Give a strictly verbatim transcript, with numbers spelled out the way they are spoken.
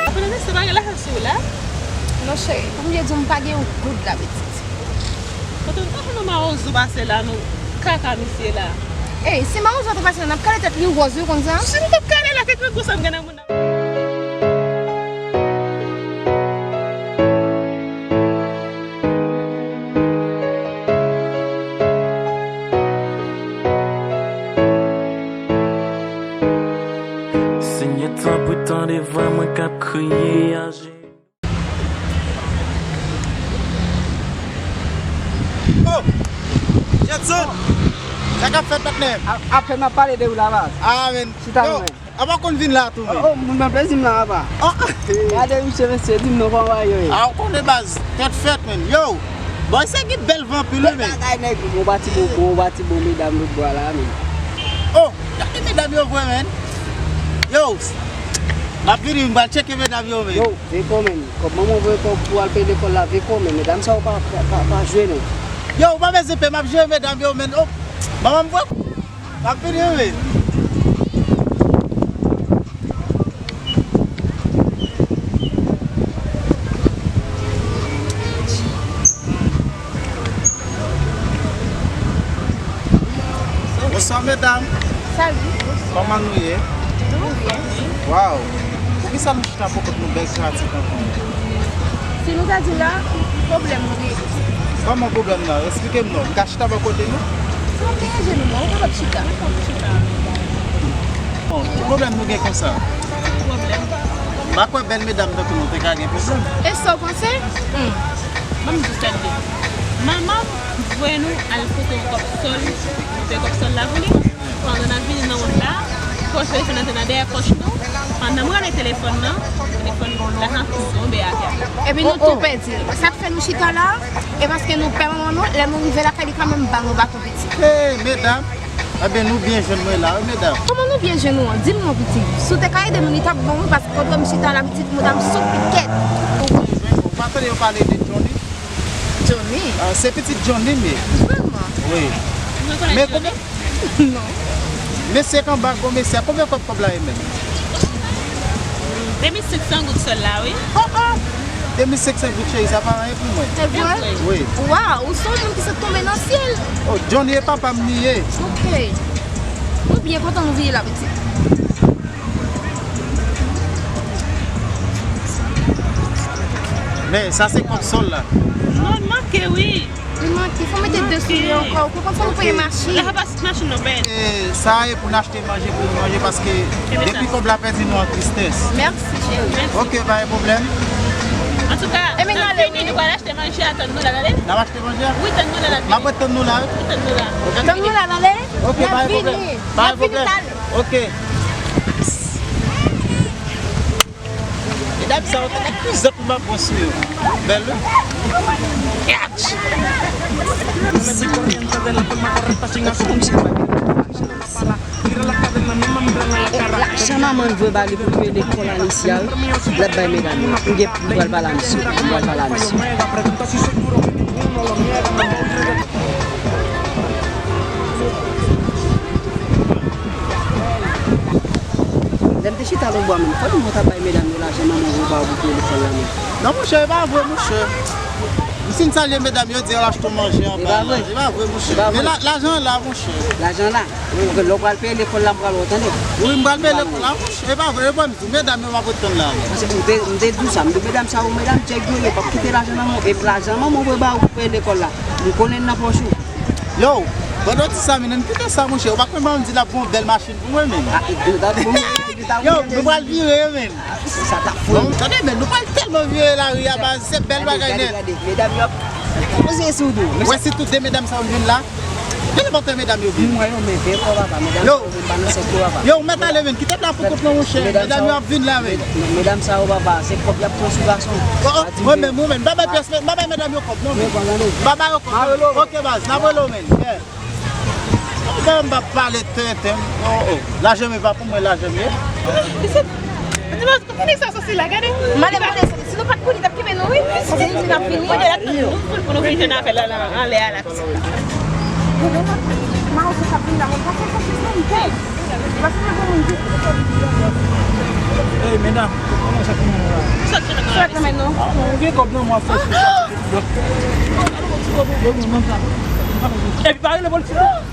Apre, se pa gen lajan sou la? Non, cheri, pou m byen di w, m pa gen yon goud la, pitit. Kote nou, kote nou mawozo pase la, nou kaka misye la. Ey, si mawozo te pase la, n ap kale tèt li wòz, wi, konn sa? Si nou t ap kale la, kèk grangou sa m gen nan moun nan. Senyè, tanpri, tande vwa mwen k ap kriye a Jezi. Oh! Jetson! Sa k ap fèt, patnè? A, apèn m ap pale de ou la, baz. Ah, men. Chita non, men. Apa w konn vin la tou, men? Oh, oh, mwen pran plezi m la, apa. Oh! Gade misye, mesye, di m non, kòman bagay yo ye? Ah, ou konnen, baz, tèt fèt, men. Yo! Bòy, sa gen bèl van anpil, wi, men. Bagay nèg, bon, pati bon, bon, pati bon, medam lòt bò a la, men. Oh! Gade medam yo vre, men. Yo! M ap vini, m pral tcheke medam yo, men. Yo, veko, men. Kòb manman voye kòb pou al peye lekòl la, veko, men. Medam sa yo pa, pa, pa, pa jwe, non. Yo, ou pa bezwen pè, m ap jere medam yo, men. Oh! Manman m vre. M ap vini, wi. Bonswa, medam. Salut. Kòman nou ye? Nou byen. Waw. Poukisa nou chita bò kot nou bèl pratik anfan? Si nou ta di w la, pwoblèm nou gen. Kòman pwoblèm nan? Eksplike m non. M ka chita bò kote nou? Si w ap deranje nou, non, ou kapab chita. Bon, ki pwoblèm nou gen konsa? Pwoblèm. M pa kwè bèl medam tankou nou te ka gen pwoblèm. E sa w panse? Hmm. Ban m di w sa k gen. Manman m voye nou al pote yon kòb sòl, nou peye kòb sòl la pou li. Pandan n ap vini nan wout la, pòch telefòn nan te nan dèyè pòch nou. Pandan m rale telefòn nan, telefòn nan tonbe atè. Epi nou tou pèdi l. Sa k fè nou chita la, e paske nou pè manman nou, lè nou rive lakay li kanmenm ba nou baton pitit. Hey, medam! Ebyen, nou byen jwenn mwen la, wi, medam. Kòman nou byen jwenn ou an? Di m non, pitit. Si w te ka ede m, li t ap bon, wi, paske kote m chita la, pitit, mouda m sou pikèt. Ou pa tande yo pale de Johnny? Johnny? Ah, se pitit Johnny m ye. Vrèman? Wi. Men konbyen? Non. Mesye k anba gwo mesye a, konbyen kòb kòb la ye menm? De mil senk san goud sèl la, wi. Oh, oh! De mil senk san goud, cheri, sa pa anyen pou mwen. Se vre? Wi. Waw, ou se yon moun ki sot tonbe nan syèl. Oh, Johnny e papa m li ye. Ok. Nou byen kontan nou vini la, pitit. Men, sa se kòb sòl la. Non, manke, wi. Li manke, fò mete de soulye ankò. Ou konprann fò nou peye machin. La pa sit machin non, bèl. E, sa e pou n achte manje pou nou manje, paske depi kòb la pèdi nou an tristès. Mèsi, cheri. Ok, pa gen pwoblèm. Antouka, n ap vini, nou pral achte manje a, tann nou la, tande? N ap achte manje a? Wi, tann nou la, n ap vini. M ap ret tann nou la, wi. Wi, tann nou la. Tann nou la, tande? Ok, pa gen pwoblèm. Pa gen pwoblèm. Ok. Medam sa yo te pi zòt pou m ap pran sou yo. Bèl, wi. Yatch! Lajan manman l voye ba li pou l peye lekòl Anicia, l ap bay medam yo. M gen, m pral pale a misye. M pral pale a misye. Lè m te chita lòtbò a menm, fò di m ou t ap bay medam yo lajan manman voye ba ou pou peye lekòl la menm. Non, monchè, e pa vre, monchè. M fin salye medam yo, di al achte manje anba la. E pa vre, monchè. Men la, lajan an la, monchè. Lajan la? Ok, lè w pral peye lekòl la, m pral wè w, tande? Wi, m pral peye lekòl la, monchè. E pa vre, e pa m di, medam yo m ap ret tann la. Paske m te, m te di w sa, m di medam sa yo, medam djèg yo ye, p ap kite lajan nan men w, e lajan manman voye ba ou pou peye lekòl la. M konnen l nan pòch ou. Yo, pandan w di sa, men, kite sa, monchè. Ou pa kwè manman m di l ap gen yon bèl machin pou mwen, men. Ah, e, e, tande, bon, yo, nou pral vire, men. Ah, sa t ap fou. Bon, tande, men, nou pral tèlman vire lari a, baz, se bèl bagay nèt. Gade, gade, medam yo ap poze sou do. Ou wè si tout de medam sa yo vin la? Gen nenpòt medam yo vin. M wè yo, men ven kò, papa, medam yo vin pa nan sèk yo, papa. Yo, ou mèt ale, men, kite la pou kont nou, monchè. Medam yo ap vin la, men. Medam sa yo, papa, se kòb y ap pran sou gason. Oh, oh, mwen menm, mwen menm, m pa bay pyès, m pa bay medam yo kòb, non, men. M pa ba yo kòb, non. Ok, baz, n ap rele w, men. Yeah. Ou pa m pa pale tenten. Oh, oh. Lajan m e pa pou mwen, lajan m ye. Kote nèg sa soti la, gade. M ale mande si nou pa t konnen, t ap kenbe nou, wi. Se li n ap vini. Kote l ap tann nou pou nou vin jwenn avè l la, anlè a la. Hey, medam, kòman sa fè nou la? Sa k fè nou? Ou gen kòb nan mwen fè sou sa. Epi pa rele polis non.